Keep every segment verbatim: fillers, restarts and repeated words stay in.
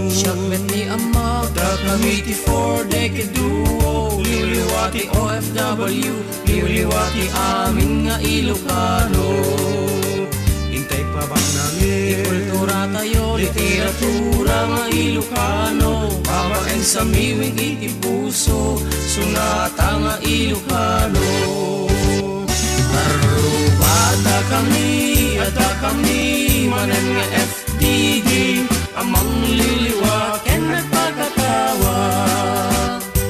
Siak met ni Ammak, dakami ti Four Decade Duo, liwliwa ti O F W, liwliwa ti amin nga Ilocano. Intay pabaknangin ti kultura tayo, literatura nga Ilocano, babaen sa miwing iti puso, sunata nga Ilocano. Arrubada kami, adda kami manen nga F D D, a mangliliwa ken nagpakatawa.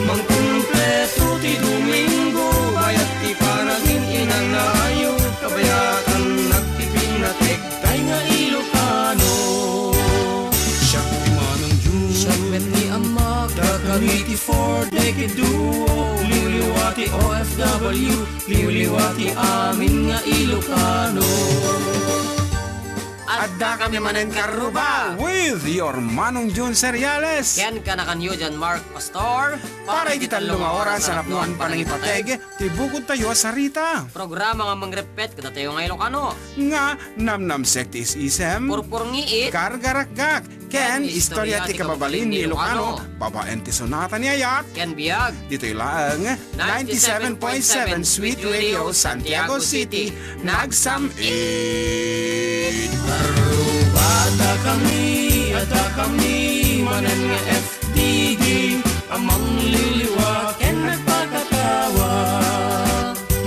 Mangkumpleto ti Domingo, bayat ti panagin-inanayo, kabayatan nagpipinnatek, tay nga Ilocano. Siak ni Manong Jun. Siak met ni Ammak, dakami ti Four Decade Duo, liwliwa ti O F W, liwliwa ti amin nga Ilocano. Adda kami manen karruba. With your Manong Jun Seriales. Ken kanakanyo, John Mark Pastor. Para iti tallo nga oras a napuan panangipateg ti bukod tayo a sarita. Programa nga mangrepet kadatayo nga Ilocano. Nga namnamsek ti is-isem. Purpurngiit. Kargarakgak. Ken istorya ti kababalin ni Ilocano. Babaen ti sonata ni Ayat. Ken biag. Ditoy laeng ninety-seven point seven Sweet Radio Santiago City. Nagsam-it. Arrubada kami, adda kami manen nga F D D, a mangliliwa ken nagpakatawa.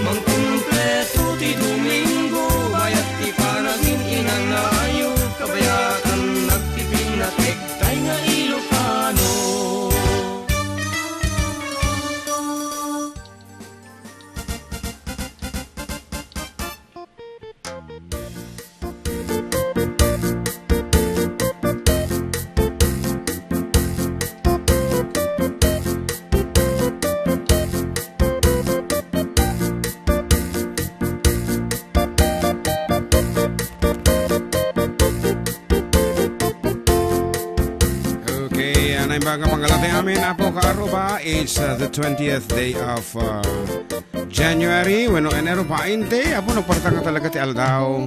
Mangkumpleto ti Domingo, bayat ti panagin-inanayo, kabayatan nagpipinnatek, tay nga Ilocano. Okay, uh, naimbag nga pangalating amin, Apo Kaaruba. It's uh, the twentieth day of uh, January, wenno Enero, bainte. Apo, nagparta nga talaga ti aldaw.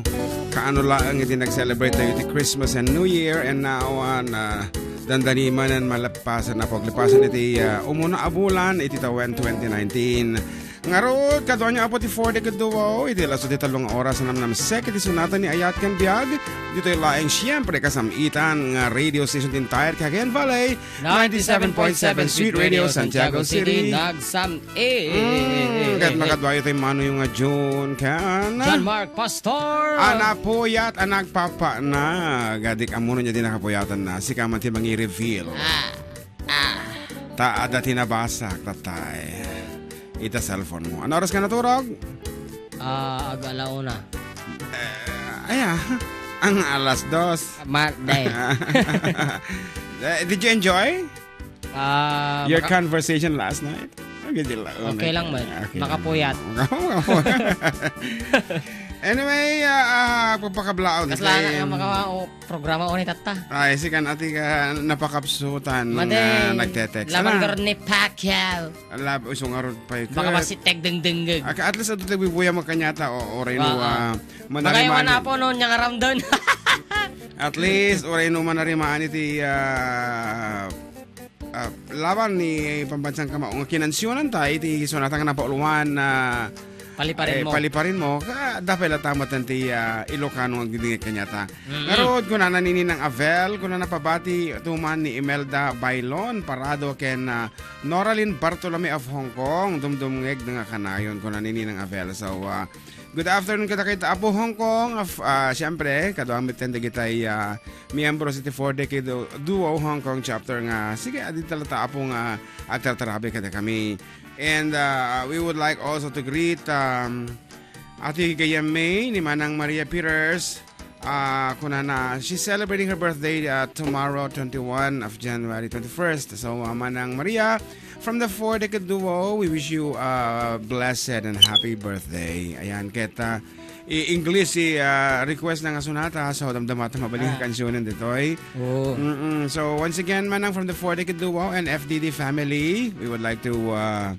Kaano laeng iti nag-celebrate tayo ti Christmas and New Year, and now, uh, na, dandani manen malappasan, Apo, aglipasan iti uh, umuna a bulan iti tawen twenty nineteen. Ngarud, kaduanyo, Apo, ti Four Decade Duo, iti laso ti tallo nga oras a namnamsek iti sonata ni Ayat ken Biag. Ditoy laeng, siyempre, kasam-itan nga radio station ti entire Cagayan Valley, ninety-seven point seven Sweet Radio, Santiago City. Nagsam-it. Mm, ket makaduayo tay manoyo nga June ken John Mark Pastor. A napuyat a nagpapana. Gadik ammono niya di nakapuyatanna. Sika man ti mangi-reveal. Ah. Ah. Ta adda ti nabasa, tatay. Ita cellphone mo. Ano oras ka naturog? Ah, aga alauna. Eh, aya, ang alas dos. Marday. Eh, did you enjoy Ah, your maka- conversation last night? Okay, di lang. Okay lang man. Okay lang. Makapuyat. Makapuyat. Anyway, ah, ah, pagpakablaon. Kasla na, maka-, o, programa unay tatta. Ay, si kan ati ka napakapsutan Madi, nga nagte-text. Laban Ano? Garni Pacquiao. Lab, usong arod pa ito. Baka masiteg dengdengeg. Aka, at least ito tagbibuya magkanyata o, o reno, Waa. Ah, manarimaan. Magayo man apo no, niya nga ramdan. At least, o reno manarimaan iti, ah, ah, laban ni Pambansang Kamao nga kinansionan ta iti sonata nga napauluan na Paliparin eh, mo. Paliparin mo. Ka, dapay la tamat ti, ah, Ilocano nga agdingdingeg kanyata. Mm-mm. Ngarud, kunana ni Ninang Avel, kunana pabati, tuman ni Imelda Bailon Parado ken, ah, Noralyn Bartolome of Hong Kong, dumdumngeg nga kanayon, kunana ni Ninang Avel. So, ah, good afternoon kadakita Apo Hong Kong. Of, ah, siyempre, kaduam met dagitay, ah, miyembro iti Four Decade Duo Hong Kong Chapter nga, sige, adi talata Apo nga agtartarabi kada kami. And, uh, we would like also to greet, um, Ate Gayam May ni Manang Maria Peters. Uh, kunana, she's celebrating her birthday, uh, tomorrow, twenty-one of January, twenty-first. So, uh, Manang Maria, from the Four Decade Duo, we wish you a blessed and happy birthday. Ayan, ket, uh, i-English si, uh, request na nga sonata, so damdama ta mabalin Ah. Kansionen ditoy. Oo. Mm-mm. So, once again, Manang, from the Four Decade Duo and F D D family, we would like to, uh,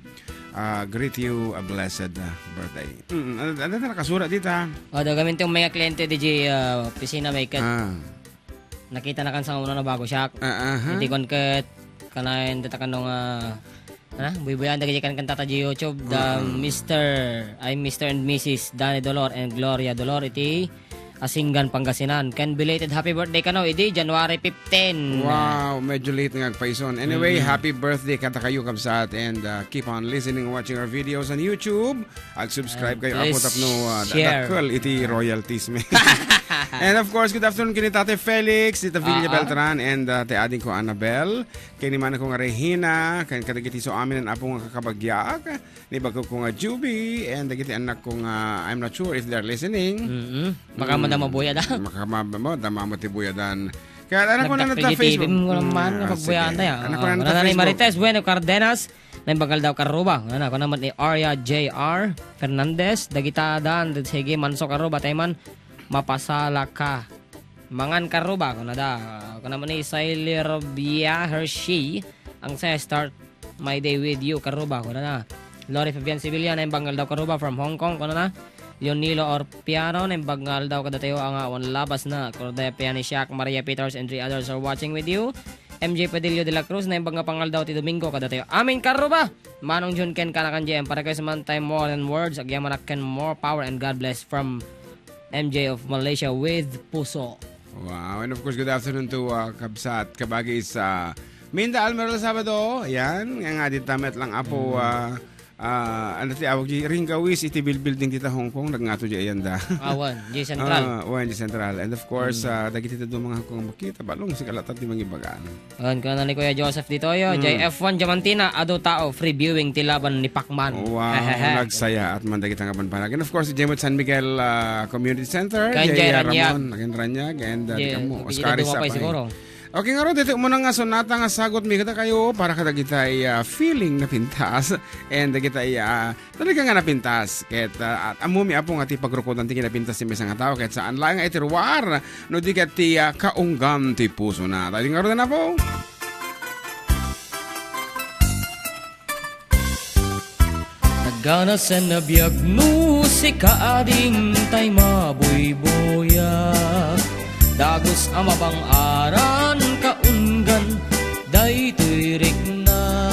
uh, greet you a blessed, uh, birthday. Mm, ano, ano na nakasura dita? O, daw gamin ti umay nga kliyente di, ah, opisina, may kat-, Ah. Nakita na kan sa una na bago siak. Ah, aha. Iti kon ket kanayon dita kano nga, ana, buybuyan dagiti kan kanta ta di YouTube, the Mm. Mister, ay, Mister and Missus Danny Dolor and Gloria Dolor iti Asingan, Pangasinan. Ken belated happy birthday kano idi January fifteen. Wow, medyo late nga agpayson. Anyway, Mm. happy birthday kadakayo, kabsat, and, uh, keep on listening, watching our videos on YouTube. Ag-subscribe And kayo, apo, please tapno, uh, da-, share. dakkel iti royalties, man. And of course, good afternoon kini Tate Felix, Tita Villa Ah, ah. Beltran, and, uh, ti ading ko Annabel, ken ni manang ko nga Regina, ken kadagiti so amin apo nga kakabagyak, ni bagko ko nga Juby, and dagiti anak ko nga, I'm not sure if they're listening. Mm-mm. Baka Mm. madama buya da. Baka ma-, madama mo ti buya dan. Kaya ano ko na Nagdakkel nagta iti Facebook? T V mo naman, Mm, nga ah, pagbuyahan sige. tayo. Ano ko na Ah, nagta wala na ni Facebook? Marites Bueno Cardenas, naimbag nga aldaw, Karuba. Ano, ako naman ni Arya J R Fernandez, dagita dan, sige, Manso, Karuba, tayo man, mapasala ka. Mangan, Karuba, kuna da. Ako naman ni Sailor Bia Hershey, ang saya start my day with you, Karuba, kuna na. Lori Fabian Sevilla, naimbag nga aldaw, Karuba, from Hong Kong, kuna na. Leonilo Orpiano, naimbag nga aldaw kadatayo nga awan labas na. Corday Pianisiak, Maria Peters, and three others are watching with you. M J Padillo de la Cruz, naimbag nga pangaldaw ti Domingo kadatayo. Amin, Karuba! Manong Jun ken Kanakan J M, para kayo sa man time more than words, agyamanak ken more power and God bless from M J of Malaysia with Puso. Wow, and of course, good afternoon to, uh, kabsat, kabagi sa Minda Almeral Sabado. Ayan, nga nga, di tamet lang, apo, Mm. uh, Ah, ano ti awag di? Ringgawis iti bilbilding dita Hong Kong, nagngato di ayanda. Awan, di Central. Ah, wen, di Central. And of course, Mm. ah, dagiti dadduma nga Hong Kong makita, balong, sika latta ti mangibagaan. Awan, kuna ni Kuya Joseph Ditoyo, Mm. J F one Diamantina, adu tao, free viewing ti laban ni Pacman. Wow, Hehehe. Nagsayaat man dagita nga banbanag. And of course, Jemot San Miguel, ah, Community Center, Kan Jay Jay Raniag. Ramon, Nagin Raniag, and, ah, Jay, di kamo, dagiti Oscar dadduma pay Isapay. Siguro. Okay, ngarud, iti umuna nga sonata nga sagot mi kadakayo para kadagitay, ah, feeling napintas. And dagitay, ah, talaga nga napintas. Ket, ah, at ammo mi, Apo, nga ti pagrukodan ti kinapintas ti maysa nga tao. Ket saan laeng nga iti ruar, no di ket ti, ah, kaunggam ti pusona. Tayo ngarud na po. Nagganasen a biag no sika ading tay mabuybuyak. Dagus a mabang-aran kaunggan daytoy rikna.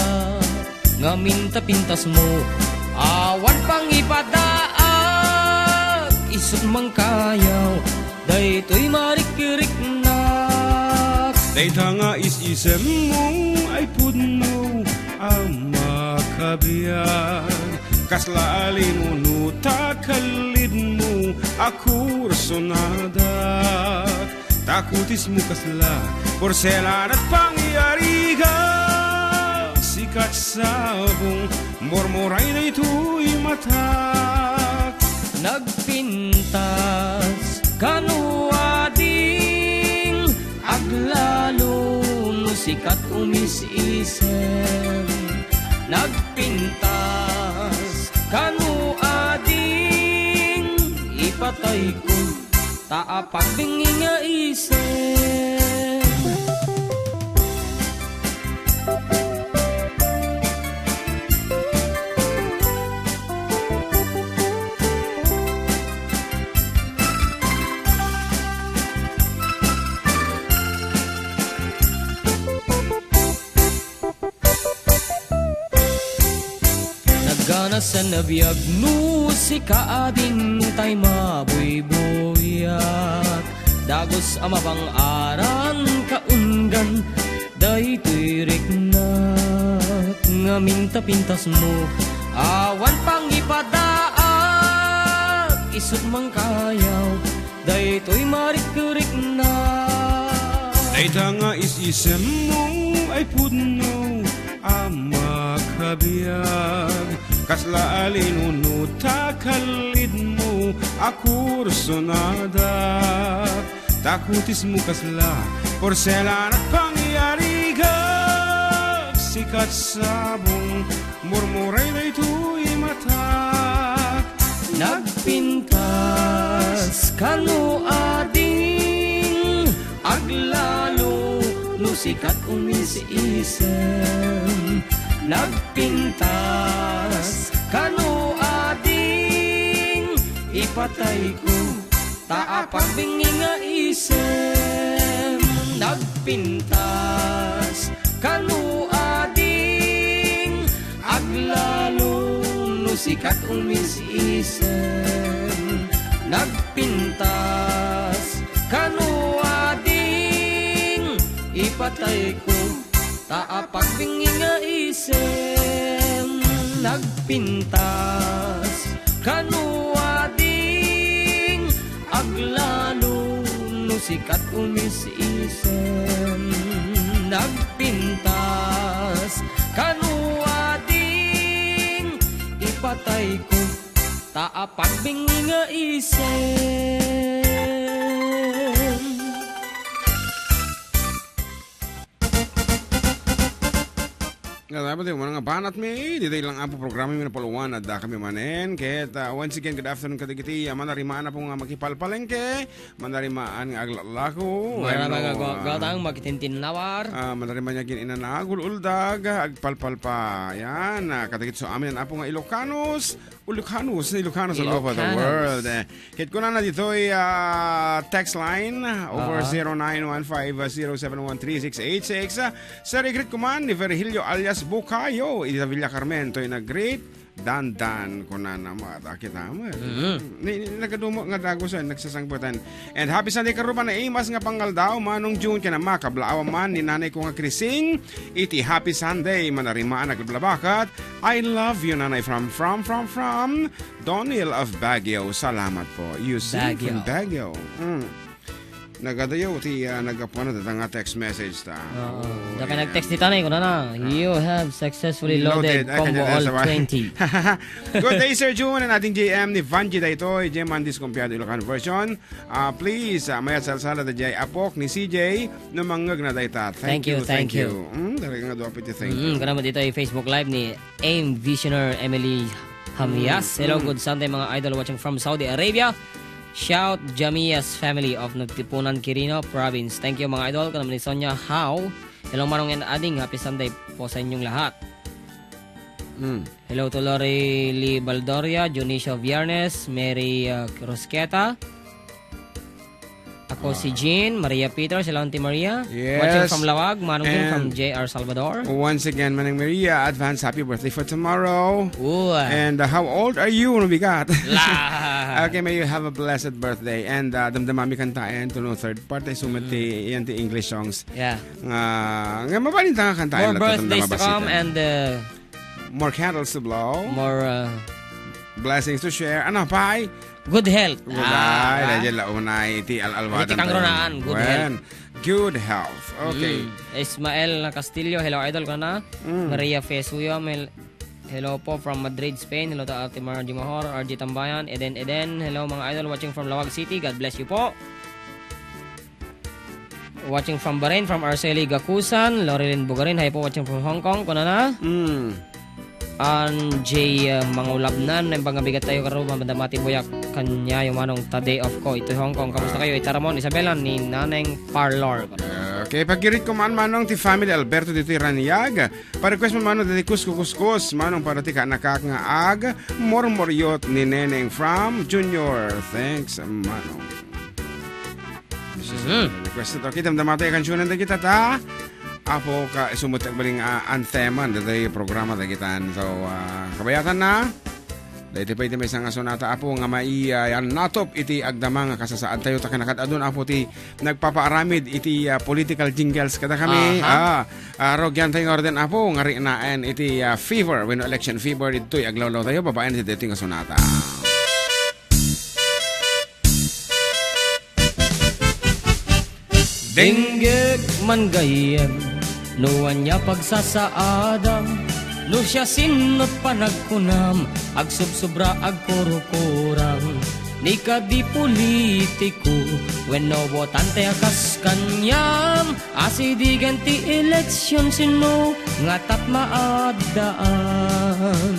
Ngamin ta pintasmo, awan pangipadaak, isut' mangkayaw. Daytoy marikriknak. Dayta nga is-isemmo ay pudno a makabiag. Kasla a linuno ta kallidmo a kursonadak. Ta kutismo kasla porselan a pangyarigak. Sikat sabong murmuray daytoy matak. Nagpintas kano ading aglalo no sikat umis-isem. Nagpintas kano ading ipatayko ta apagdengngeng nga isem. Nagganasen a biag no sika ading tay mabuybuyak. Dagus a mabang-aran kaunggan daytoy riknak. Ngamin ta pintasmo, awan pangipadaak, isut' mangkayaw daytoy marikriknak. Dayta nga is-isemmo ay pudno a makabiag. Kasla a linuno ta kallidmo a kursonadak. Ta kutismo kasla porselan a pangyarigak. Sikat sabong murmuray daytoy matak. Nagpintas kano ading aglalo no sikat umis-isem. Nagpintas kano ading ipatayko ta apagdengngeng nga isem. Nagpintas kano ading aglalo no sikat umis-isem. Nagpintas kano ading ipatayko ta apagbingi nga isem. Nagpintas kano ading aglalo no sikat umis-isem. Nagpintas kano ading ipatayko ta apagbingi nga isem. Nga tayo pati, mga banat mi, dito lang ang programa mi na puluan at da kami manen. Kaya, ah, once again, good afternoon kadagiti, ah, manarimaan na po nga makipalpalengke, manarimaan nga aglalako. Marama Bueno, nga gwa-, ah, gwatang makitintinnawar. Ah, manarimaan niya gin inana, gul-uldag, agpalpalpa. Yan, ah, kadagiti so amin, apo nga Ilocanos, Ilocanos, Ilocanos all over the Ilocanos. World. Eh, ket kunana ditoy, ah, text line over Ah. zero nine one five zero seven one three six eight six. Ah, Sir, i-greet ko man ni Virgilio alias Bukayo, iti Villa Carmen, toy nag-greet. Dandan, kunana mo, at akita mo. Mm. Ni, ni, nagadumo nga dagusan, nagsasangbutan. And happy Sunday, karuba na imas nga pangaldaw, Manong June, ken a makablaaw man ni nanay ko nga Krising, iti happy Sunday, manarimaan, naglabakat, I love you, Nanay, from, from, from, from Donil of Baguio. Salamat po. You see, Baguio. From Baguio. Mm. Nagadayo ti, ah, naggapuan na data nga text message ta. Oo. Oh, Daka yeah. Nag-text ni Tanay, kunana, "You have successfully loaded Loaded. Ay, combo kanya all sa ba? Twenty." Good day, Sir June, and ating J M ni Vanji daytoy, J M Mandis Compiado Ilocano version. Ah, please, ah, mayat salsala da J apok ni C J, no mangngeg na dayta. Thank Thank you, you, thank thank you. you. Mm, talaga nga duwa piti thank Mm, you. Karamo dito ay Facebook Live ni Aim Visioner Emily Hamias. Mm, Hello, mm. Good Sunday, mga idol watching from Saudi Arabia. Shout Jamias family of Nagtipunan, Quirino Province. Thank you, mga idol. Kanam ni Sonia How. Hello, Manong and Ading. Happy Sunday po sa inyong lahat. Mm. Hello to Lori Lee Baldoria, Dionisio Viernes, Mary, uh, Cruzqueta. Ako si Ah. Jean Maria Peters. Hello, Auntie Maria. Yes. Watching from Lawag, Manong Jean from And J R Salvador. Once again, Manang Maria, advance happy birthday for tomorrow. Ooh. And, uh, how old are you? Ano bigat? La. Okay, may you have a blessed birthday. And, uh, damdama mi kantaen, to no third part, ay sumat Mm. ti, yan ti English songs. Yeah. Nga, nga mabalin ta nga kantaen More lang, birthdays to damdama come basit. And, uh, More candles to blow. More, uh, Blessings to share. Ano, pay? Good health. Good Ah, health. Dahil la unay iti al-alwadan Iti kangronaan, tayo. Good Wen. Health. Good health. Okay. Mm. Ismael Castillo, hello, idol, ka na? Mm. Maria Fesuyo, mel-, hello po from Madrid, Spain. Hello to Ate Margie Mahor, R J Tambayan, Eden Eden. Hello, mga idol, watching from Lawag City. God bless you po. Watching from Bahrain, from Arceli Gakusan, Lorilyn Bugarin, hi po, watching from Hong Kong, kunana. Mm. An J, uh, Mangulabnan, naimbag nga bigat tayo, karo, madamati buyak, kanya, yung manong ta day off ko, ito Hong Kong, kamusta kayo? Itaramon, Isabela, ni Naneng Parlor. Okay, paggirit ko man, manong ti family Alberto dito Iraniag, pa-request mo, manong, dati kuskus-kuskus, manong, para ti kanakak nga ag, mormoryot ni Neneng from Junior. Thanks, manong. This is Mhm. a requested. Okay, damdamata yung kansunan da kita ta. Apo ka, isumot agbaling, ah, antheman, dati programa da kita. So, ah, kabayatan na. Dahil pa iti may nga sonata, apo, nga mai, ah, yan natop iti agdama nga kasasaad tayo, ta kanakad adun, apo, ti nagpapaaramid iti, ah, political jingles kada kami. Aha. Ah, ah, rogyan tayo nga orden, apo, nga rinaen iti, ah, fever, wenno election fever, ito'y aglawlaw tayo, babaen iti dati nga sonata. Denggek man gayyem, no ania pagsasaadam, no siasino't panagkunam, agsubsubra, agkurukurang, ni kadi politiko, wenno botante a kas kaniam, asidigen ti eleksion sino nga tatmaaddaan.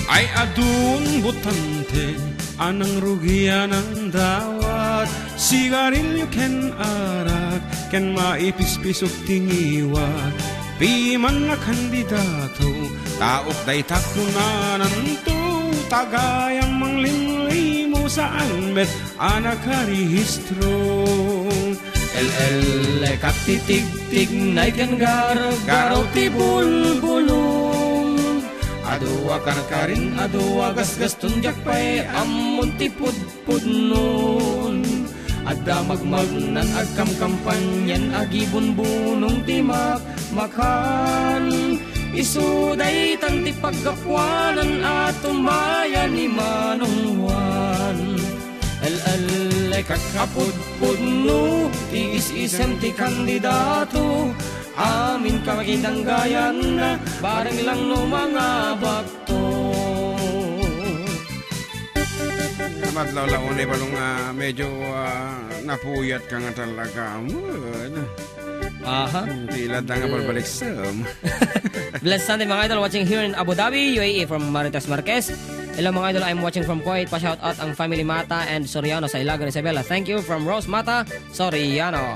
Ay adun botante, a nangrugian a dawat, sigarilyo ken arak, ken maipispisok ti ngiwat. Piman a kandidato, taok dayta kunananto, tagayam manglimlimo saan met a nakarehistro. El-el, lekak ti tigtignay ken gargaraw ti bulbulong. Adu a karkarin, adu a gasgaston, diak pay ammon ti pudpudnon. Adda magmagnan, agkamkampanyan, agibunbunong ti makmakan. Isu daytan ti paggapuanan a tumaya ni Manong Juan. El-el, lekak a pudpudno, ti is-isem ti kandidato, amin pakidanggayanna, bareng lang no mangabakto. Salamat, Lola One, balong, ah, medyo, ah, napuyat ka nga talaga. Amen. Aha. Hmm, tila da nga balbaliksem. Blessed Sunday, mga idol, watching here in Abu Dhabi, U A E, from Marites Marquez. Hello, mga idol, I'm watching from Kuwait. Pa-shout out ang family Mata and Soriano sa Ilagan, Isabela. Thank you from Rose Mata Soriano.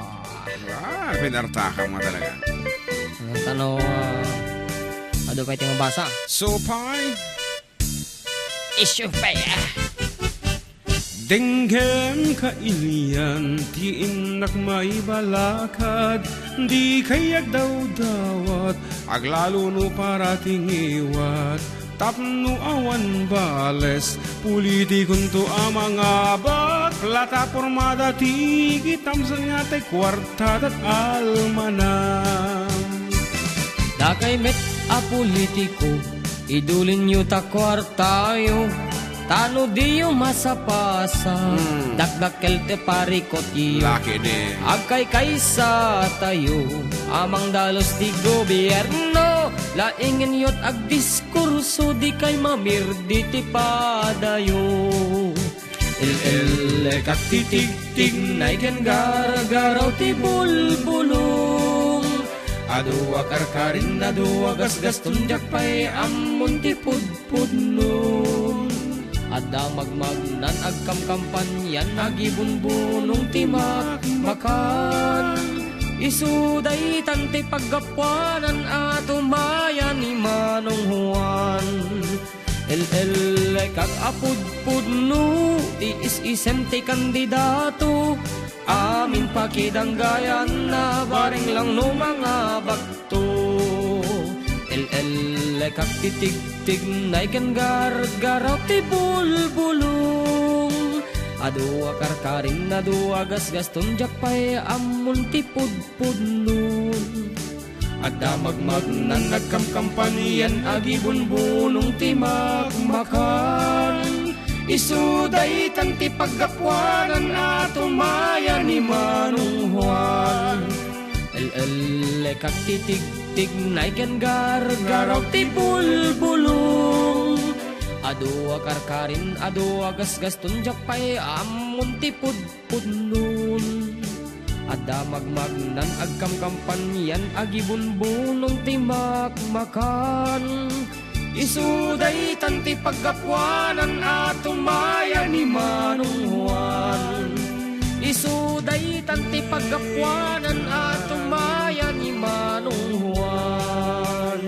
Ah, pinarta ka mo talaga. Ang tano, ah, adu pay ti mabasa. Supay. Issue pay. Denggem kailian ti innak maibalakad, di kay agdawdawat, aglalo no para ti ngiwat. Tapno awan bales, politikonto a mangabak, platapormada ti kitamsen nga ti kuarta dat almanan. Dakay met a politiko, idulinyo ta kuartayo, tano diyo masapasa. Hmm. Dakdakkel ti parikotyo. Laki din. Agkaykaysa tayo, amang dalos ti gobierno, laingenyo't agdiskurso, di kay mamirdi ti padayo. El-el, lekak ti tigtignay ken gargaraw ti bulbulong. Adu a karkarin, adu a gasgaston, diak pay ammon ti pudpudnon. Adda magmagnan, agkamkampanyan, agibunbunong ti makmakan. Isu daytan ti paggapuanan a tumaya ni Manong Juan. El-el, lekak a pudpudno, ti is-isem ti kandidato, amin pakidanggayanna, bareng lang no mangabakto. El-el, lekak ti tigtignay ken gargaraw ti bulbulong. Adu a karkarin, adu a gasgaston, diak pay ammon ti pudpudnon. Adda magmagnan, agkamkampanyan, agibunbunong ti makmakan. Isu daytan ti paggapuanan a tumaya ni Manong Juan. El-el, lekak ti tigtignay ken gargaraw ti bulbulong. Adu a karkarin, adu a gasgaston, diak pay ammon ti pud- pudnon. Adda magmagnan, agkamkampanyan, agibunbunong ti makmakan. Isu daytan ti paggapuanan a tumaya ni Manong Juan. Isu daytan ti paggapuanan a tumaya ni Manong Juan.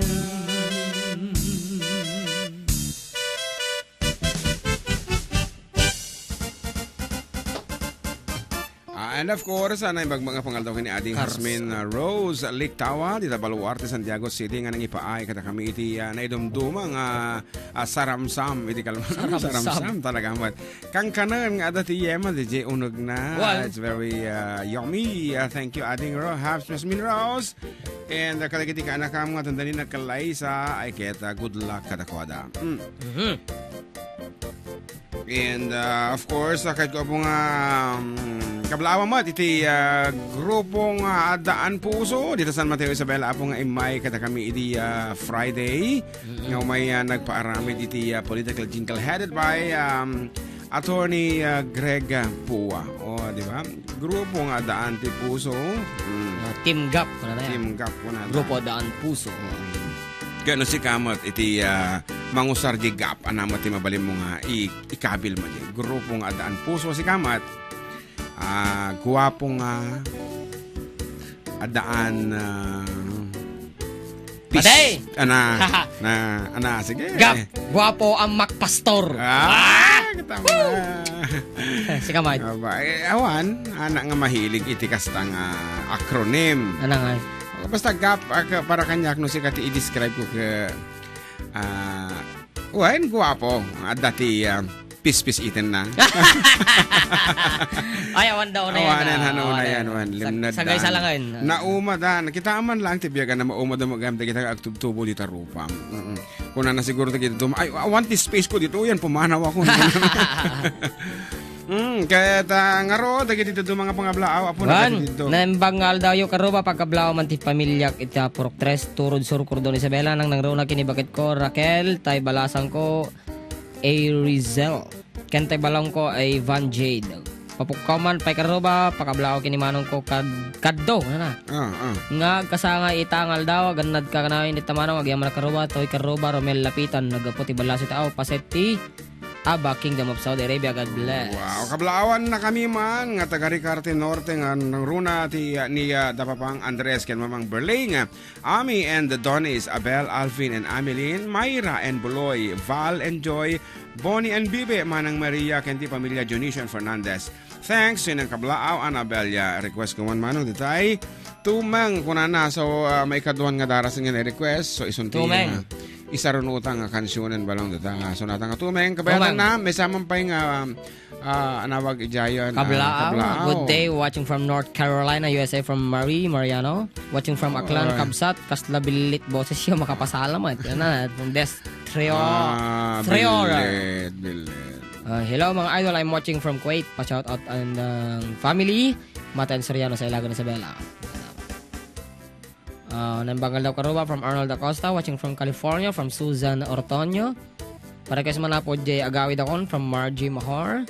Ah, and of course, ah, naimbag nga pangaldaw ken ni Ading Kars- Jasmine, ah, Rose Lictawa, dita Baluarte, Santiago City, nga nangipaay kadakami iti, ah, naidumduma nga, ah, saramsam iti kalman. Saramsam. Saramsam talaga, man. Kankanen nga adda ti Yema, D J uneg na. Well. It's very, ah, yummy. Ah, thank you, Ading Ro-, Has-, Jasmine Rose. And, ah, kadagiti kaanakam nga dandani nagkallaysa, ay ket, ah, good luck kadakuada. Mm. Mhm. And, uh, of course, uh, kayatko, Apo, nga, um, kablaawan met iti, uh, grupo nga Addaan Puso dita San Mateo, Isabela, Apo, nga immay kadakami idi, uh, Friday. Mm-mm. Nga umay, uh, nagpaaramid iti, uh, political jingle headed by, um, Attorney, uh, Greg, uh, Pua. O, di ba? Grupo nga Addaan ti Puso. Mm. Uh, Team gap, kuna na yan. Team gap, kuna na. Grupo Addaan Puso. Mm. Kano sika met iti, ah, mangusar di gap, ania met ti mabalinmo nga i-, ikabil mo di grupo nga Addaan Puso, sika met, ah, guwapo nga Addaan, ah, Pis-, Patay! Ana, na, ana, sige. Gap, guapo ang Mac Pastor. Ah, kita mo. Sika, Mike. Aba, eh, awan, anak nga mahilig iti kasta nga acronym. Ana nga? Basta gap, ah, ka-, para kaniak no sika ti i-describe ko ke, ah, wen, guapo. Adda ti, ah, pispis iten na. Ay, awan daw na yan, Awanan, ah, ano na awanan. Yan, wan. Sag-, Limned sagay daan. Sa langen. Naumadan. Kita man lang ti biagan na maumad mo gam dagita agtubtubo dita rupa. Mm-mm. Kuna na siguro dagiti duma-, "Ay, awan ti space ko dito, yan, pumanaw ako." Mm, ket, ah, ngaro, dagiti dudu mga pangablaaw, apo, Wan, nagkadidto. Naimbag nga aldawyo, karuba, pagkablaaw man ti pamiliak iti Purok Tres, Turod Sur, Cordon Isabela, nang nangruna kini baketko, Raquel, tay balasangko, Arizel. Ken tay balangko ay Van Jade. Papukkaw man pay karuba, pakablaaw kini manongko kad-, kaddo, nana. Ah, ah. Nga agkasangay ita nga aldaw, agannad ka kanayon ita manong, agyaman a karuba, toy karuba, Romel Lapitan, naggapu ti ballasi ti aw, paset ti Aba, Kingdom of Saudi Arabia, God bless. Wow, kablaawan na kami man, nga taga Ricarte Norte, nga nangruna ti, ah, ni, ah, Dapapang Andres, ken Mamang Berling, Ami and the Donis, Abel, Alvin and Ameline, Myra and Buloy, Val and Joy, Bonnie and Bibe, Manang Maria, ken ti pamilya Dionisio and Fernandez. Thanks, sinang kablaaw, Annabel, ya, request ko man manong ditay. Tumeng, kunana, so, ah, maikaduan nga darasen nga request, so, isunti Tumeng. Nga, isarunutang nga kansionen balong dita nga sunatan nga Tumeng, kabayatan Tumeng. Na, may saman pay nga, um, Ah, anawag idiayen, ah, Kablaaw. Kablaaw. Good day, watching from North Carolina, U S A, from Marie Mariano. Watching from Aklan, Oy. Kabsat, kasla billit boses yo, makapasalamat. Yan na, from Des Trio-, Ah, Triora. Billit, billit. Ah, hello, mga idol. I'm watching from Kuwait. Pa-shout out and, ah, family. Matan Soriano sa Ilagan, Isabela. Ah, naimbag nga aldaw karuba from Arnold Acosta, watching from California, from Susan Ortonio. Para kay manapod jay agawid akon from Margie Mahor.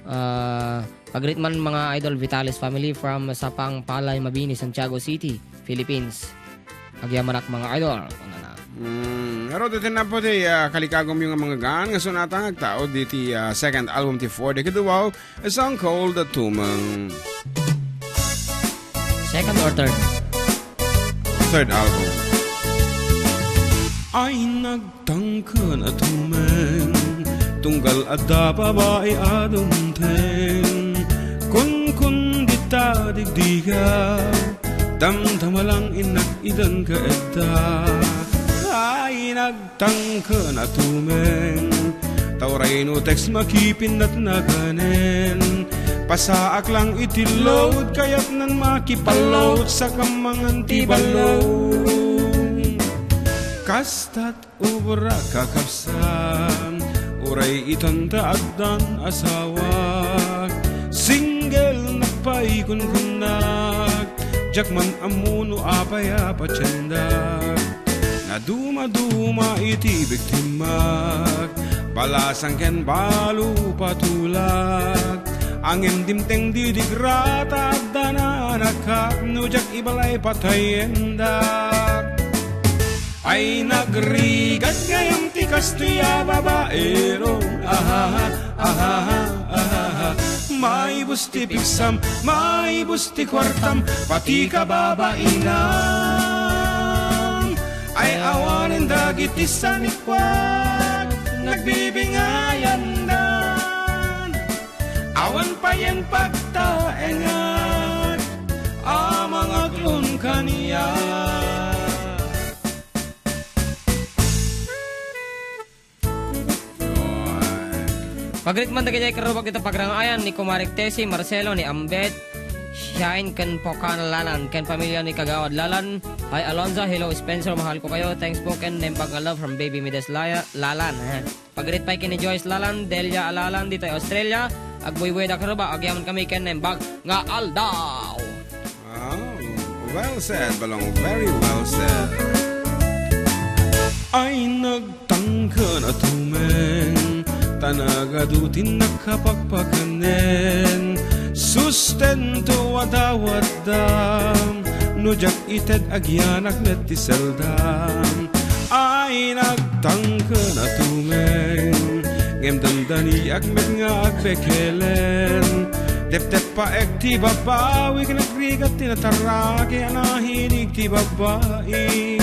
Ah, pagrit man mga idol Vitalis family from Sapang Palay, Mabini, Santiago City, Philippines. Agyamanak mga idol. Ano na? Mm, aro, iti na po ti, ah, kalikagom yung mga gaan nga sunatang agtao diti, ah, second album ti Four Decade Wow. A song called The Tumeng. Second or third? Third album. Ay, nagtangken a tumeng, tunggal adda babai a dumteng. Kunkun dita digdiga, damdama lang innak idan ka edda. Ay, nag- Tangken a tumeng, ta uray no text makipinnat nakanen. Pasaak lang iti load, kayatnan makipaload, sakam mangan ti balloon. Kastat ubra kakabsat, uray itan ta addan asawak. Single nakpay kunkunnak, diak man ammo no apay a patiendak. Nadumaduma iti biktimak, balasang ken balo patulak. Angem dimteng didigra ta adda nanakak, no diak ibalay patayendak. Ay, nagrigat gayam ti kastoy a babaero. Ahaha, ahaha, ahaha. Maibus ti pigsam, maibus ti kuartam, pati kababainam. Ay, awanen dagiti sanikuak, nagbibingayandan. Awan payen pagtaengan, a mangaklon kaniak. Pagrit man dagiti karubag dita pagrang-ayan ni Kumarik Tessie, Marcelo, ni Ambet, Shine, ken Pocan Lalan, ken pamilya ni Kagawad Lalan, hi Alonza, hello Spencer, mahal ko kayo, thanks po, ken nembag nga love from Baby Mides Laya-, Lalan, ha. Pagrit pay ken ni Joyce Lalan, Delia Lalan, ditoy Australia, agbuybuy da karuba, agyaman kami ken nembag nga aldaw. Wow. Well said, Balong. Very well said. Ay, nagtangken a tumeng, ta nagadu ti nakapakpakanen. Sustento a dawaddam, no diak ited agyanak met ti seldam. Ay, nagtangken a tumeng, ngem dandaniak met nga agbekelen. Tepteppaek ti babawik, nagrigat ti nataraki, a nahilig ti babai.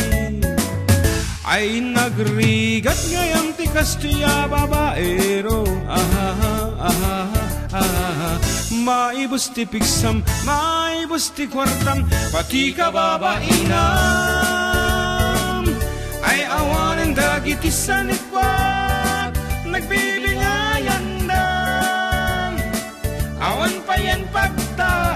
Ay nagrigat ngay-am ti kastoy a babaero. Ahaha, ahaha, ahaha. Maibus ti pigsam, maibus ti kuartam, pati kababainam. Ay awanen dagiti sanikuak, nagbibingayanda. Awan payen pagta